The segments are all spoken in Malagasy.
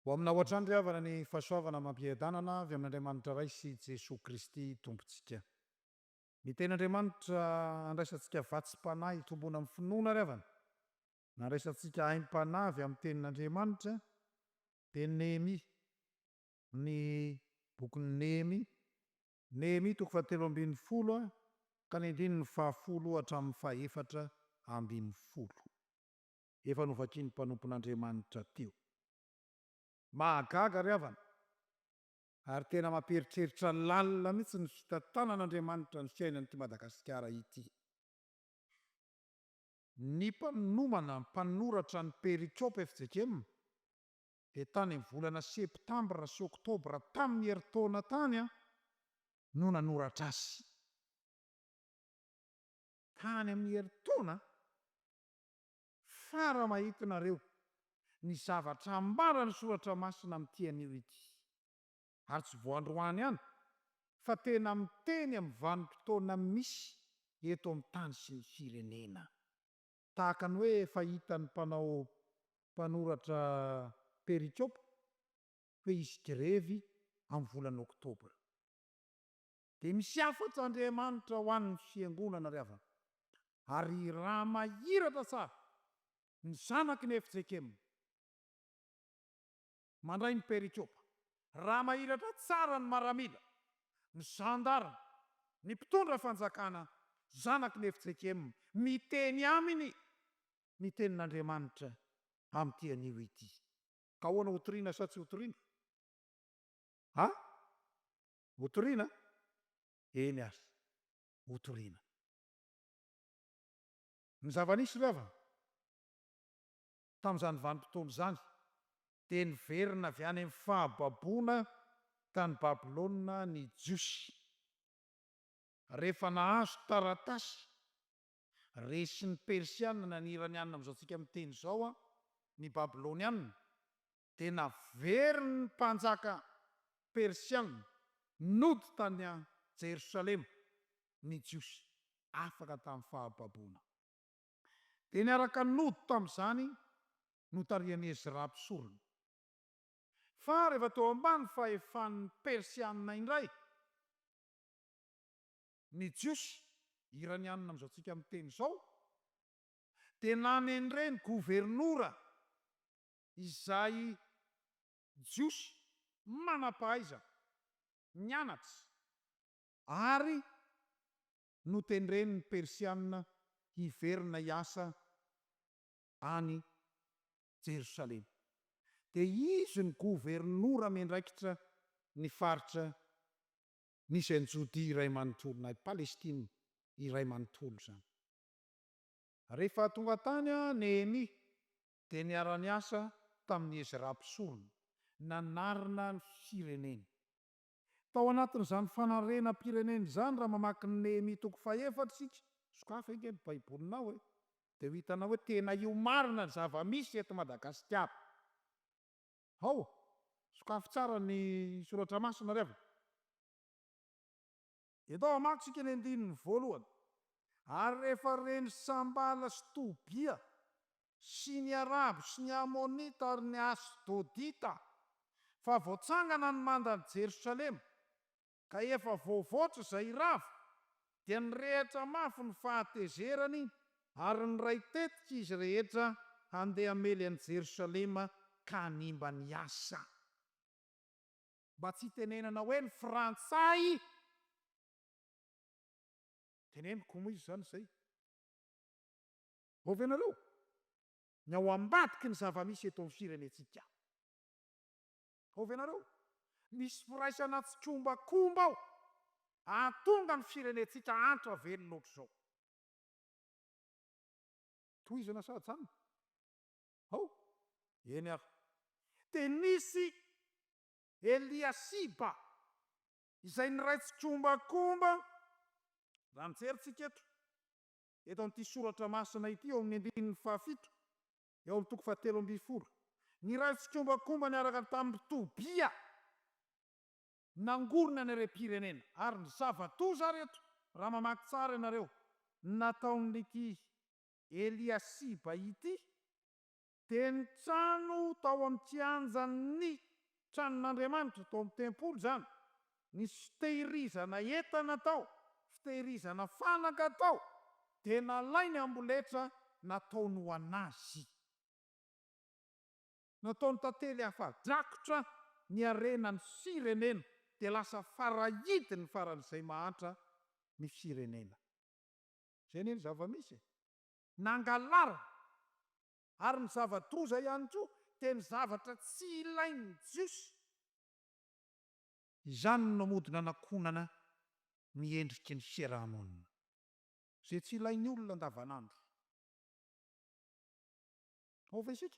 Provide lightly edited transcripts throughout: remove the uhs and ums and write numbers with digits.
Ho aminao hatrany ry havana ny fahasoavana amam-piadanana avy amin'Andriamanitra Ray sy Jesoa Kristy Tompontsika. Ny Tenin'Andriamanitra andraisantsika vatsim-panahy hitomboana amin'ny finoana ry havana, na andraisantsika aim-panahy avy amin'ny Tenin'Andriamanitra dia ny Nehemia, ny bokin'i Nehemia, Nehemia toko fahatelo ambin'ny folo ka ny andininy fahafolo hatramin'ny fahaefatra ambin'ny folo. Efa novakian'ny mpanompon'Andriamanitra teo. Mahagaga ry havana, ary tena mampieritreritra lalina mihitsy ny fitantanan'Andriamanitra ny fiainan'ity Madagasikara ity. Ny mpanomana mpanoratra ny perikopa fjkm dia tany amin'ny volana septambra sy oktobra tamin'ny herintaona tany no nanoratra azy. Tany amin'ny herintaona Fara mahita nareo ny zavatra ambaran'ny soratra masina amin'ity anio ity. Ary tsy vao androany ihany fa tena miteny amin'ny vanim-potoana misy eto amin'ny tany sy ny firenena. Tahaka ny hoe efa hitan'ny mpanao mpanoratra perikopa hoe hisy grevy amin'ny volana oktobra. Dia misy hafatra Andriamanitra ho an'ny fiangonana ry havana. Ary raha mahiratra tsara ny zanaky ny fjkm mandray ny perikopa, raha mahiratra tsara ny maramila, ny gendarme, ny mpitondra fanjakana zanaky ny fjkm miteny aminy ny tenin'Andriamanitra amin'ity anio ity. Ka ahoana hotorina sa tsy hotorina? A? Hotorina? Eny ary, hotorina. Ny zava-nisy ry havana, tamin'izany vanim-potoana izany, dia niverina avy any amin'ny fahababoana tany Babylona ny Jiosy, rehefa nahazo taratasy resin'ny Persiana na ny Iraniana amin'izao tsika miteny izao, ny Babyloniana, dia naverin'ny mpanjaka persiana nody tany Jerosalema ny Jiosy afaka tamin'ny fahababoana. Dia niaraka nody tamin'izany notarihan'i Ezra mpisorona. Fa rehefa teo ambany fahefan'ny Persiana indray ny Jiosy, Iraniana amin'izao tsika miteny izao, dia nanendreny governora izay Jiosy manam-pahaizana, nianatra, ary notendren'ny Persiana hiverina hiasa any Jerosalema. Dia izy no governora miandraikitra ny faritra nisy an'i Jodia iray manontolo, na i Palestina iray manontolo izany. Rehefa tonga tany Nehemia, dia niara-niasa tamin'i Ezra mpisorona, nanarina ny fireneny. Tao anatin'izany fanarenam-pirenena izany, raha mamaky ny Nehemia toko fahefatra isika, sokafy ange ny Baibolinao e, dia ho hitanao hoe tena io marina ny zava-misy eto Madagasikara. Ao, sokafy tsara ny Soratra Masina ry havana. Eto hamaky isika ny andininy voalohany. Ary rehefa ren'i Sambala sy Tobia sy ny Arabo sy ny Amonita ary ny Asdodita fa voatsangana ny mandan'i Jerosalema, ka efa voavoatra izay rava, dia nirehitra mafy ny fahatezerany ary niray tetika izy rehetra handeha hamely an'i Jerosalema ka hanimba ny asa. Mba tsy hitenenana hoe ny frantsay! Teneniko moa izy izany izay. Ao ve nareo? Ny ao ambadiky ny zava-misy eto amin'ny firenentsika. Ao ve nareo? Misy firaisana tsikombakomba ao hahatonga ny firenentsika hantra velona ohatr'izao. Tohizana sa ajanona? Ao? Eny ary. Dia nisy Eliasiba izay niray tsikombakomba, raha mijery tsika eto, eto amin'ity soratra masina ity, eo amin'ny andininy fahafito, eo amin'ny toko fahatelo ambin'ny folo. Niray tsikombakomba niaraka tamin'i Tobia, nangorona ny harem-pirenena. Ary ny zava-doza ary eto, raha mamaky tsara ianareo, nataon'ity Eliasiba ity, Dia ny trano tao amin'ny kianjan'ny tranon'Andriamanitra, tao amin'ny tempoly izany, nisy fitehirizana entana tao, fitehirizana fanaka tao, dia nalainy amboletra nataony ho an'azy. Nataony tantely afa-drakotra ny harenan'ny firenena, dia lasa farahidiny faran'izay mahantra ny firenena. Izay anie ny zava-misy e! Nangalarina. Ary ny zava-doza ihany koa dia ny zavatra tsy ilain'ny Jiosy. Izany no mody nanakonana ny endriky ny fiaraha-monina. Izay tsy ilain'ny olona andavanandro. Ao ve isika?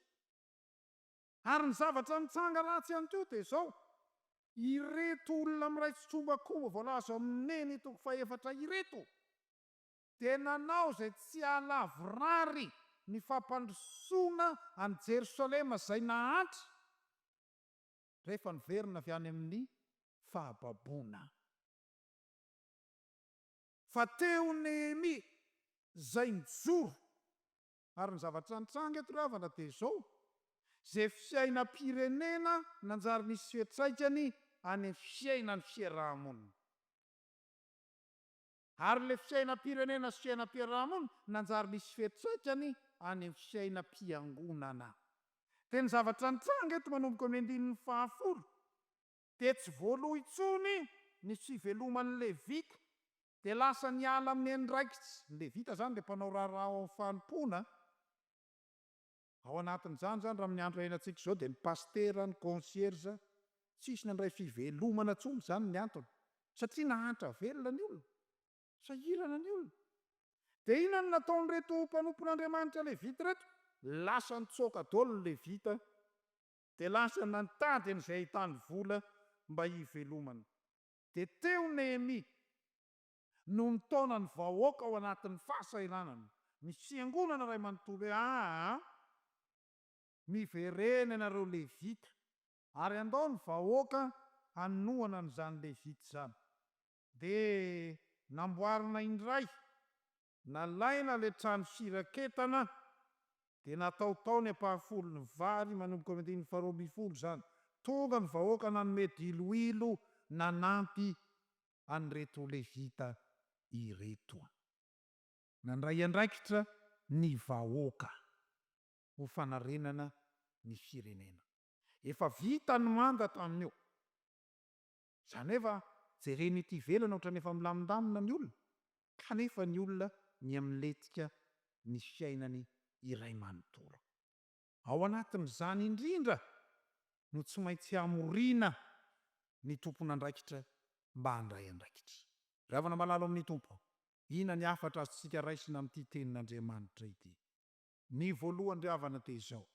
Ary ny zavatra nitranga ratsy ihany koa dia izao, ireto olona miray tsikombakomba voalaza ao amin'ny Nehemia toko fahefatra ireto dia nanao izay tsy hahalavorary ny fampandrosoana an'i Jerosalema izay nahantra rehefa niverina avy any amin'ny fahababoana. Fa teo Nehemia izay nijoro Ary ny zavatra nitranga eto ry havana dia izao, izay fiainam-pirenena nanjary nisy fiantraikany any amin'ny fiainan'ny fiaraha-monina. Ary ilay fiainam-pirenena sy fiainam-piaraha-monina nanjary nisy fiantraikany any amin'ny fiainam-piangonana. Dia ny zavatra nitranga eto manomboka amin'ny andininy fahafolo dia tsy voaloa intsony ny fiveloman'ny Levita, dia lasa niala amin'ny andraikitsy, ny Levita izany dia mpanao raharaha ao amin'ny fanompoana, ao anatin'izany izany raha amin'ny andro iainantsika izao dia ny pasitera, ny concierge, tsisy nandray fivelomana intsony izany ny antony, satria nahantra velona ny olona, sahirana ny olona. Dia inona no nataon'ireto mpanompon'Andriamanitra Levita ireto? Lasa nitsoaka daholo ny Levita Dia lasa nitady an'izay ahitany vola mba hivelomana. Dia teo Nehemia no nitaona ny vahoaka ao anatin'ny fahasahiranana, ny fiangonana iray manontolo hoe, Aa, miverena ianareo Levita, ary andao ny vahoaka hanohana an'izany Levita izany. Dia namboarina indray Nalaina ilay trano firaketana dia natao tao ny ampahafolon'ny vary manomboka amin'ny andininy faharoa ambinifolo izany. Tonga ny vahoaka nanome diloilo nanampy an'ireto Levita ireto. Nandray andraikitra ny vahoaka ho fanarenana ny firenena. Efa vita ny manda tamin'io. Izany hoe fa jerena ety ivelany ohatran'ny efa milamindamina ny olona, kanefa ny olona miha milentika ny fiainany iray manontolo. Ao anatin'izany indrindra no tsy maintsy hamoriana ny tompon'andraikitra mba handray andraikitra. Ry havana malala ao amin'ny Tompo, inona ny hafatra azontsika raisina amin'ity tenin'Andriamanitra ity? Ny voalohany ry havana dia izao,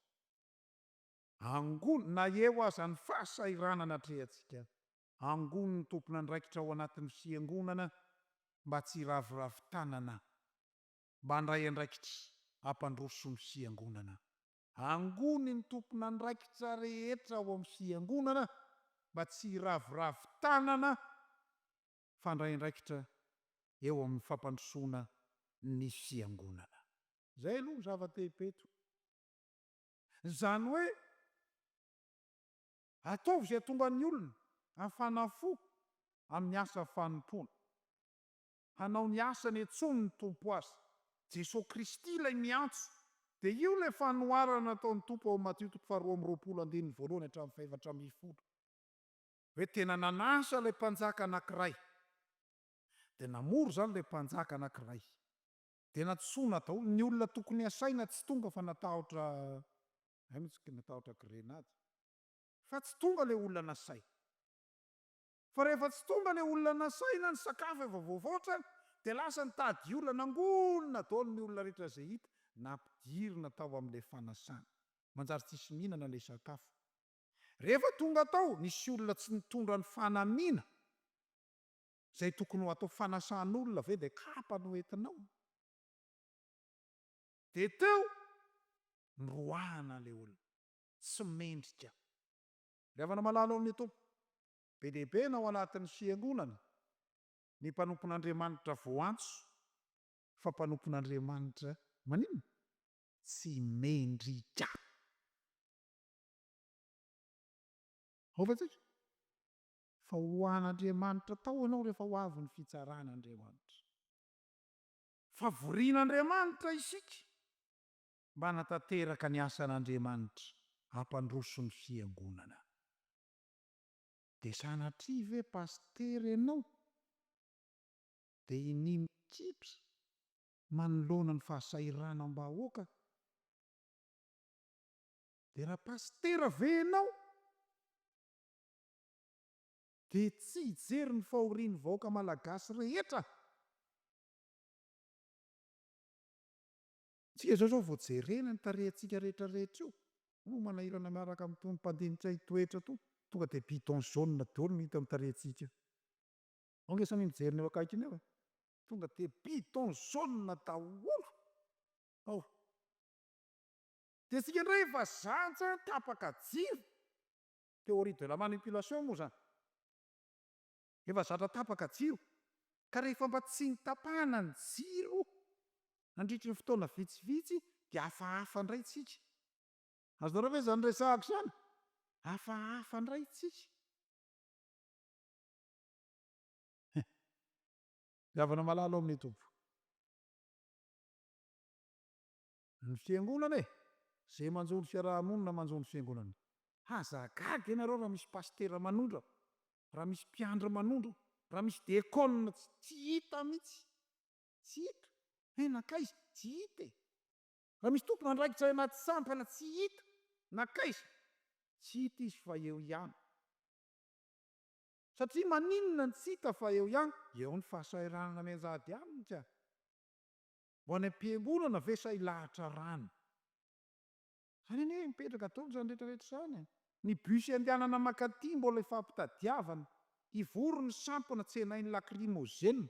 Angony, na eo aza ny fahasahiranana atrehantsika, angony ny tompon'andraikitra ao anatin'ny fiangonana mba tsy hiraviravy tanana, mba handray andraikitra hampandroso ny fiangonana. Angony ny tompon'andraikitra rehetra ao amin'ny fiangonana mba tsy hiraviravy tanana fa handray andraikitra eo amin'ny fampandrosoana ny fiangonana. Izay aloha ny zava-dehibe eto. Izany hoe ataovy izay hahatonga ny olona hafana fo amin'ny asa fanompoana. Hanao ny asany intsony ny Tompo azy. Jesoa Kristy ilay miantso. Dia io ilay fanoharana nataon'ny Tompo ao amin'ny Matio toko faharoa amby roapolo andininy voalohany hatramin'ny fahefatra ambin'ny folo. Hoe tena nanasa ilay mpanjaka anankiray. Dia namory izany ilay mpanjaka anankiray. Dia nantsoina daholo ny olona tokony hasaina tsy tonga fa natahotra hay mihitsy natahotra grenady fa tsy tonga ilay olona nasaina. Fa rehefa tsy tonga ilay olona nasaina ny sakafo efa voavoatra dia lasa nitady olona nangonina daholo ny olona rehetra izay hita nampidirina tao amin'ilay fanasana. Manjary tsisy mihinana ilay sakafo. Rehefa tonga tao nisy olona tsy nitondra ny fanamiana. Izay tokony ho atao fanasan'olona ve dia kapa no entinao? Dia teo noroahana ilay olona. Tsy mendrika. Ry havana malala ao amin'ny Tompo, be dia be na ao anatin'ny fiangonana ny mpanompon'Andriamanitra voantso fa mpanompon'Andriamanitra maninona? Tsy mendrika. Ao ve tsika? Fa ho an'Andriamanitra tao ianao rehefa ho avy ny fitsaran'Andriamanitra. Fa vorian'Andriamanitra isika mba hanatanteraka ny asan'Andriamanitra hampandroso ny fiangonana. Dia sanatria ve pasitera ianao dia hinia mikipy manoloana ny fahasahiranam-bahoaka? Dia raha pasitera ve ianao dia tsy hijery ny fahorian'ny vahoaka malagasy rehetra? Tsika izao izao vao jerena ny tarehintsika rehetra rehetra io, moa manahirana miaraka amin'itony mpandinika hitoetra itony, tonga dia bidon jaune daholo no hita amin'ny tarehintsika eo. Ao nge samia mijery ny eo akaikiny eo e. Tonga dia bidon jaune daholo ao. Dia tsika indray efa zatra tapaka jiro, théorie de la manipulation moa zany. Efa zatra tapaka jiro, ka rehefa mba tsy nitapahana ny jiro nandritry ny fotoana vitsivitsy dia hafahafa indray tsika. Azonareo ve izany resahako izany? Hafahafa indray tsika. Ry havana malala ao amin'ny Tompo. Ny fiangonana e! Ze manjo ny fiaraha-monina manjo ny fiangonana. Aza gaga ianareo raha misy pasitera manondra, raha misy mpiandry manondra, raha misy diakona tsy hita mihitsy. Tsy hita. He nankaiza? Tsy hita e! Raha misy tompon'andraikitra any anaty sampana tsy hita. Nankaiza? Tsy hita izy fa eo ihany. Satria maninona no tsy hita fa eo ihany? Eo ny fahasahiranana mianjady aminy ka. Ho any am-piangonana ve sa hilahatra rano? Zany anie mipetraka daholo zany rehetra rehetra zany e! Ny bus andehanana mankaty mbola ifampitadiavana, hivory ny sampana tsenain'ny lacrymogène.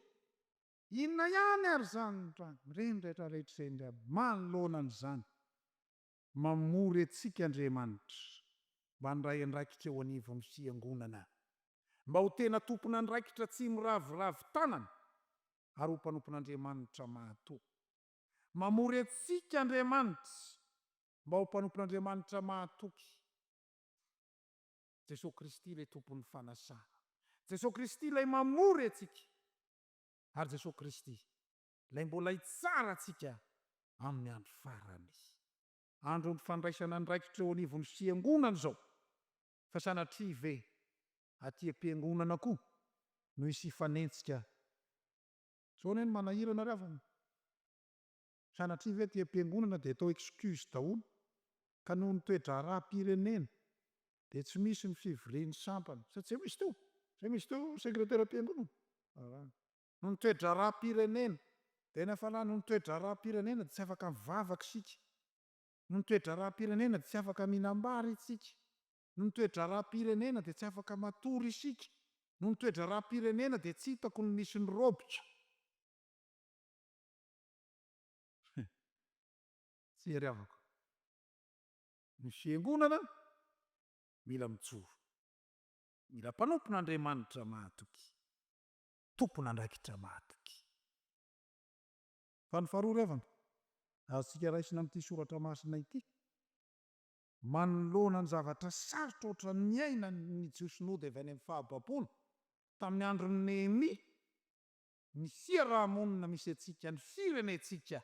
Inona ihany ary zany mitranga? Ireny rehetra rehetra ireny ry havana, manoloana an'izany, mamory antsika Andriamanitra mba handray andraikitra eo anivon'ny fiangonana, mba ho tena tompon'andraikitra tsy miraviravy tanana ary ho mpanompon'Andriamanitra mahatoky. Mamory antsika Andriamanitra mba ho mpanompon'Andriamanitra mahatoky. Jesoa Kristy ilay Tompon'ny fanasana. Jesoa Kristy ilay mamory antsika. Ary Jesoa Kristy ilay mbola hitsara antsika amin'ny andro farany. Andron'ny fandraisana andraikitra eo anivon'ny Fiangonana izao. Fa sanatria ve aty am-piangonana koa no hisy hifanenjika. Zao anie no manahirana ry havana. Sanatria ve aty am-piangonana dia atao excuse daholo ka noho ny toe-draharaham-pirenena dia tsy misy ny fivorian'ny sampana. Sa tsy eo izy teo? Zay misy teo sekreteram-piangonana? Noho ny toe-draharaham-pirenena dia ny hafalana noho ny toe-draharaham-pirenena dia tsy afaka mivavaka isika. Noho ny toe-draharaham-pirenena dia tsy afaka mihinam-bary isika. Noho ny toe-draharaham-pirenena dia tsy afaka matory isika. Noho ny toe-draharaham-pirenena dia tsy hitako ny misy ny robika. Tsia ry havako. Ny fiangonana mila mijoro. Mila mpanompon'Andriamanitra mahatoky. Tompon'andraikitra mahatoky. Fa ny faharoa ry havana, azontsika raisina amin'ity soratra masina ity, Manoloana ny zavatra sarotra ohatran'ny niainan'ny Jiosy nody avy any amin'ny fahababoana tamin'ny andron'i Nehemia, ny fiaraha-monina misy antsika, ny firenentsika,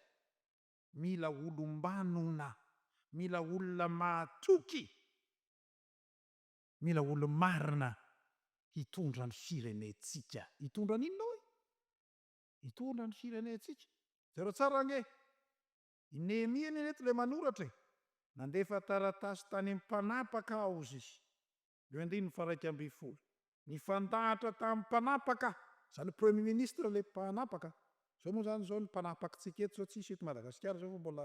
mila olom-banona, mila olona mahatoky, mila olo-marina hitondra ny firenentsika. Hitondra ny inona hoy? Hitondra ny firenentsika. Jereo tsara ange! I Nehemia anie reto ilay manoratra e! Nandefa taratasy tany amin'ny mpanapaka aho hozy izy. Eo andininy faha-11. Nifandahatra tamin'ny mpanapaka, izany hoe Premier ministre ilay mpanapaka. Izao moa izany izao ny mpanapakitsika eto izao tsisy eto Madagasikara izao fa mbola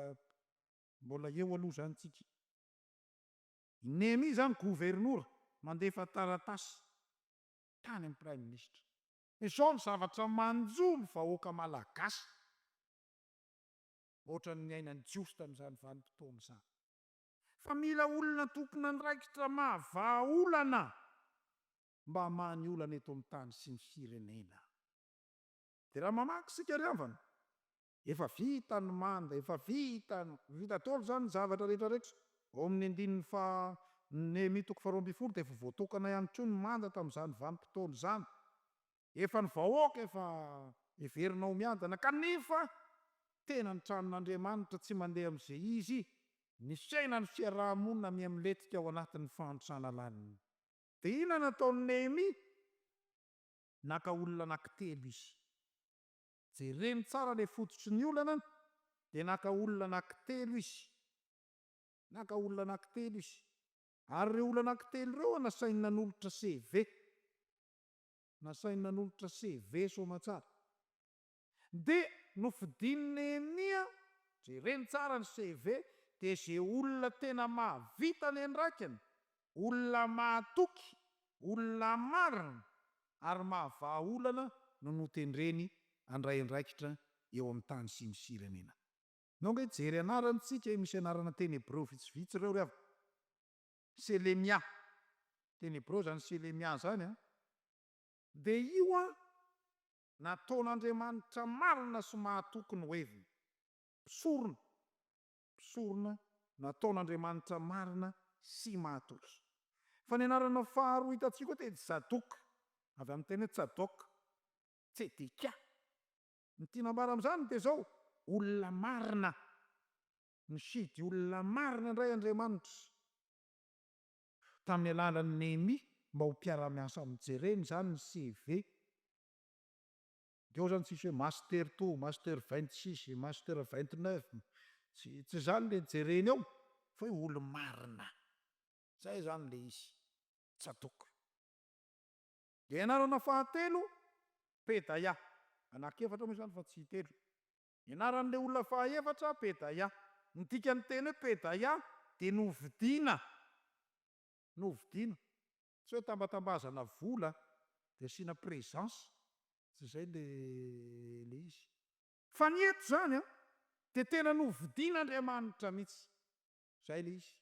mbola eo aloha izany tsika. I Nehemia izany governora mandefa taratasy tany amin'ny Praiminisitra. Izao ny zavatra manjo ny vahoaka malagasy. Ohatran'ny niainan'ny Jiosy tamin'izany vanim-potoana izany. Fa mila olona tompon'andraikitra mahavaha olana mba hamaha ny olana eto amin'ny tany sy ny firenena. Dia raha mamaky isika ry havana, efa vita ny manda, efa vita, vita daholo izany ny zavatra rehetra rehetra. Ao amin'ny andininy faha. Nehemia toko faharoa ambin'ny folo dia efa voatokana ihany koa ny manda tamin'izany vanim-potoana izany. Efa ny vahoaka efa heverina ho miadana kanefa tena ny tranon'Andriamanitra tsy mandeha amin'izay izy, ny fiainan'ny fiaraha-monina miha-milentika ao anatin'ny fahantrana lalina. Dia inona no nataon'i Nehemia? Naka olona anankitelo izy. Jereny tsara ilay fototry ny olana, dia naka olona anankitelo izy. Naka olona anankitelo izy. Ary ireo olona anankitelo ireo nasainy nanolotra CV. Nasainy nanolotra CV soamatsara. Dia nofidin'i Nehemia, jereny tsara ny CV, dia izay olona tena mahavita ny andraikiny, olona mahatoky, olona marina ary mahavaha olana no notendreny handray andraikitra eo amin'ny tany sy ny firenena. Nao ange hijery anarana tsika e, misy anarana teny hebreo vitsivitsy ireo ry havana. Selemia, teny hebreo izany Selemia izany an. Dia io an, nataon'Andriamanitra marina sy mahatoky ny heviny. Mpisorona, mpisorona nataon'Andriamanitra marina sy mahatoky. Fa ny anarana faharoa hitantsika ao dia Zadoka, avy amin'ny teny hoe Tsadok, Tsedekia. Ny tiana ambara amin'izany dia izao, olona marina. Nifidy olona marina indray Andriamanitra, tamin'ny alalan'i Nehemia, mba ho mpiara-miasa aminy. Jerena izany ny CV. Dia ao izany tsisy hoe master to, master 26, master 29. Tsy tsy izany ilay jerena eo, fa hoe olo-marina. Izay izany ilay izy. Tsadoka. Dia anarana fahatelo, Pedaia. Anankiefatra moa izany fa tsy telo. Ny anaran'ilay olona fahaefatra, Pedaia. Ny dikan'ny teny hoe Pedaia dia novidiana. Novidiana. Tsy hoe tambatambazana vola dia asiana présence. Tsy izay ilay izy. Fa ny eto izany an, dia tena novidian'Andriamanitra mihitsy. Izay ilay izy.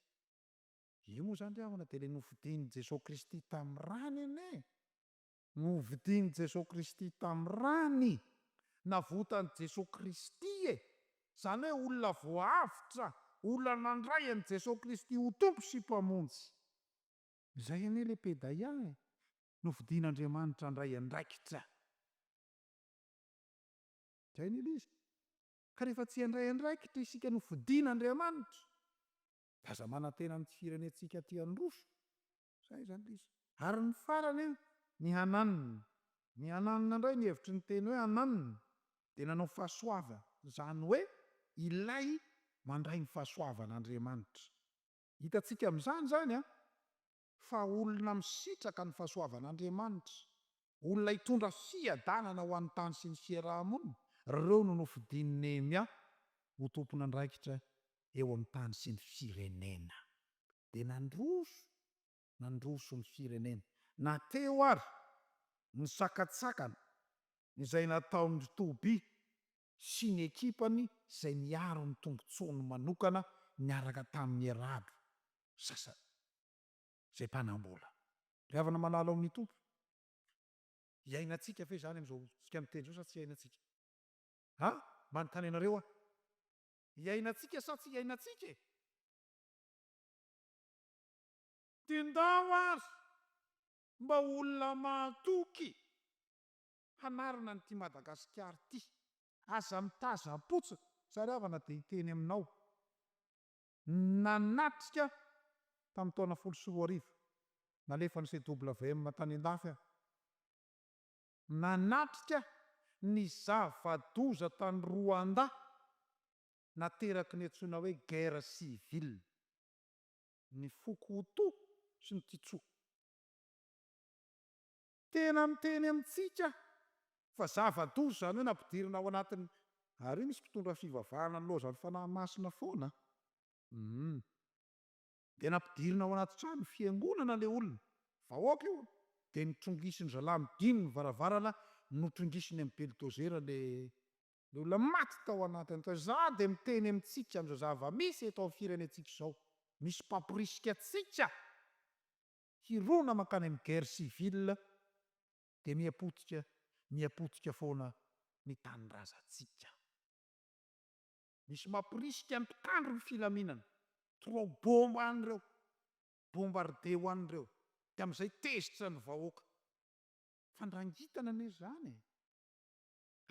Io moa izany ry havana dia ilay novidian'i Jesoa Kristy tamin'ny rany anie e! Novidian'i Jesoa Kristy tamin'ny rany! Navotan'i Jesoa Kristy e! Izany hoe olona voaavotra, olona nandray an'i Jesoa Kristy ho Tompo sy Mpamonjy. Izay anie ilay Pedaia e! Novidian'Andriamanitra handray andraikitra. Izay anie ilay izy. Ka rehefa tsy handray andraikitra isika nofidian'Andriamanitra, Aza manantena ny firenentsika aty handroso. Zay izany ilay izy. Ary ny farany an, ny Hanan. Ny Hanan indray, ny hevitry ny teny hoe Hanan dia nanao fahasoavana. Izany hoe ilay mandray ny fahasoavan'Andriamanitra. Hitantsika amin'izany izany an, fa olona misitraka ny fahasoavan'Andriamanitra, olona hitondra fiadanana ho an'ny tany sy ny fiaraha-monina, ireo no nofidin'i Nehemia ho tompon'andraikitra eo amin'ny tany sy ny firenena. Dia nandroso, nandroso ny firenena. Na teo ary ny sakantsakana izay nataon-dry Tobia sy ny ekipany izay niaro ny tombontsoany manokana niaraka tamin'ny Arabo sasany izay mpanam-bola. Ry havana malala ao amin'ny Tompo, iainantsika ve izany amin'izao tsika miteny izao sa tsy iainantsika? Ha? Manontany anareo aho. Iainantsika sa tsy iainantsika e? Dia ndao ary mba olona mahatoky hanarina an'ity Madagasikara ity. Aza mitazam-potsiny. Za ry havana dia hiteny aminao. Nanatrika tamin'ny taona 2010, nalefan'ny CWM tany an-dafy aho. Nanatrika ny zava-doza tany Rwanda nateraky ny antsoina hoe guerre civile, ny foko Hutu sy ny Tutsu. Tena miteny amintsika fa zava-doza izany hoe nampidirina ao anatin'ny, ary io misy mpitondra fivavahana nilaozan'ny Fanahy Masina foana an! Humm. Dia nampidirina ao anaty trano fiangonana ilay olona, vahoaka io, dia nitrongisin-dry zalahy midiny ny varavarana, notrongisiny amin'ny bilodozera ilay olona maty tao anatiny tao. Izaho dia miteny amintsika amin'izao zava-misy eto amin'ny firenentsika izao, misy mpamporisika antsika hirona mankany amin'ny guerre civile, dia miha-potika, miha-potika foana ny tanindrazantsika. Misy mamporisika ny mpitandro ny filaminana. Trop bomba any ireo. Bombarder-o any ireo. Dia amin'izay tezitra ny vahoaka. Fandrangitana anie izany e!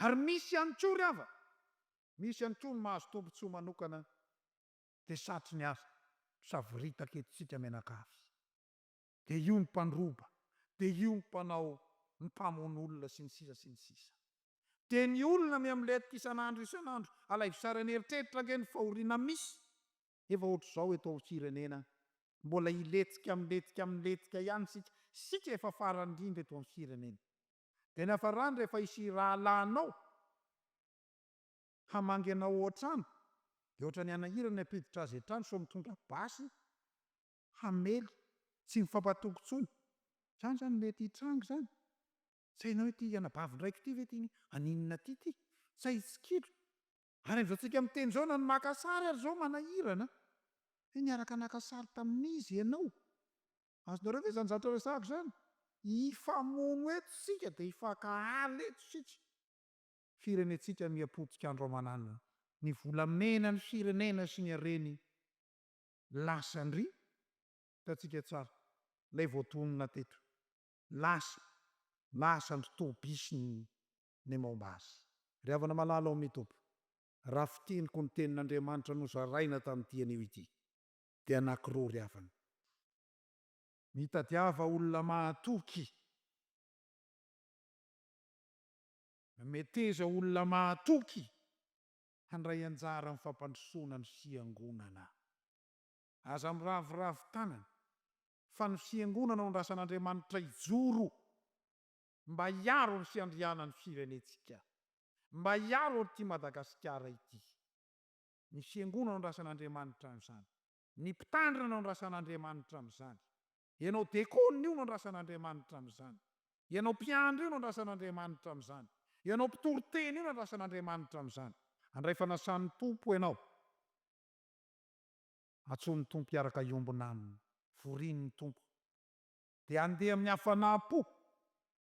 Ary misy ihany koa ry havana, misy ihany koa ny mahazo tombontsoa manokana dia satry ny azy, misavoritaka eto tsika mianakavy. Dia io ny mpandroba, dia io ny mpanao, ny mpamono olona sy ny sisa sy ny sisa. Dia ny olona miha-milentika isan'andro isan'andro, alaivo sary an'eritreritra ange ny fahoriana misy efa ohatr'izao eto amin'ny firenena, mbola hilentika milentika milentika ihany isika, isika efa farany indrindra eto amin'ny firenena. Dia ny hafarany rehefa hisy rahalahinao hamangy anao ao an-trano dia ohatran'ny hanahirana ny hampiditra azy an-trano sao mitondra basy hamely, tsy mifampatoky intsony. Izany izany mety hitranga izany. Tsy hainao hoe ity anabavin-draiko ity ve ity haninona ity ity? Tsy hay tsikilo. Ary amin'izao tsika miteny izao na ny maka sary ary izao manahirana. Hoe niaraka naka sary tamin'iza ianao? Azonareo ve izany zavatra resahako izany? Hifamono eto isika dia hifankahala eto isika. Firenentsika miha potika andro aman'alina. Ny volamena ny firenena sy ny hareny lasa ndry. Hitantsika tsara ilay voatonona teto. Lasa, lasa ndry Toby sy ny ny momba azy. Ry havana malala ao amin'ny Tompo, raha fintiniko ny tenin'Andriamanitra nozaraina tamin'ity anio ity, dia anankiroa ry havana. Mitadiava olona mahatoky. Meteza olona mahatoky handray anjara amin'ny fampandrosoana ny Fiangonana. Aza miraviravy tanana, fa ny Fiangonana no andrasan'Andriamanitra hijoro mba hiaro ny fiandrianan'ny firenentsika, mba hiaro an'ity Madagasikara ity. Ny Fiangonana no andrasan'Andriamanitra amin'izany. Ny mpitandrina no andrasan'Andriamanitra amin'izany. Ianao dekônina io no andrasan'Andriamanitra amin'izany. Ianao mpiandry io no andrasan'Andriamanitra amin'izany. Ianao mpitory teny io no andrasan'Andriamanitra amin'izany. Handray fanasan'ny Tompo ianao. Antsoin'ny Tompo hiaraka hiombona Aminy. Vorian'ny Tompo. Dia handeha amin'ny hafanam-po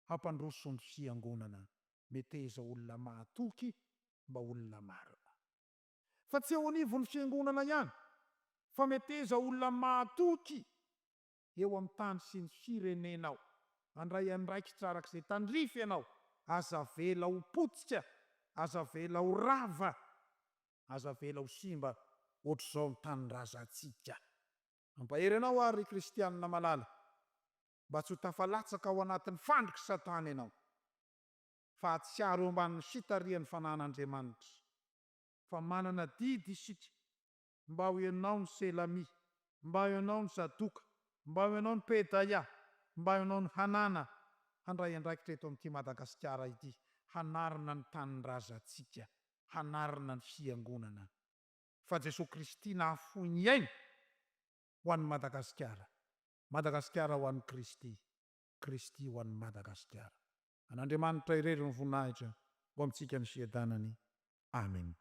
hampandroso ny Fiangonana. Meteza olona mahatoky mba olona marina. Fa tsy eo anivon'ny Fiangonana ihany, fa meteza olona mahatoky eo amin'ny tany sy ny firenenao. Handray andraikitra araka izay tandrify ianao. Aza avela ho potika, aza avela ho rava, aza avela ho simba ohatr'izao ny tanindrazantsika. Mampahery anao aho ry kristianina malala mba tsy ho tafalatsaka ao anatin'ny fandrik'i Satana ianao, fa hahatsiaro eo ambanin'ny fitarihan'ny Fanahin'Andriamanitra fa manana adidy isika mba ho ianao ny Selami, mba ho ianao ny Zadoka, mba ho ianao ny Pedaia, mba ho ianao ny Hanana handray andraikitra eto amin'ity Madagasikara ity, hanarina ny tanindrazantsika, hanarina ny fiangonana. Fa Jesoa Kristy nahafoy ny ainy ho an'i Madagasikara, Madagasikara ho an'i Kristy, Kristy ho an'i Madagasikara. An'Andriamanitra irery ny voninahitra, ho amintsika ny fiadanany. Amen.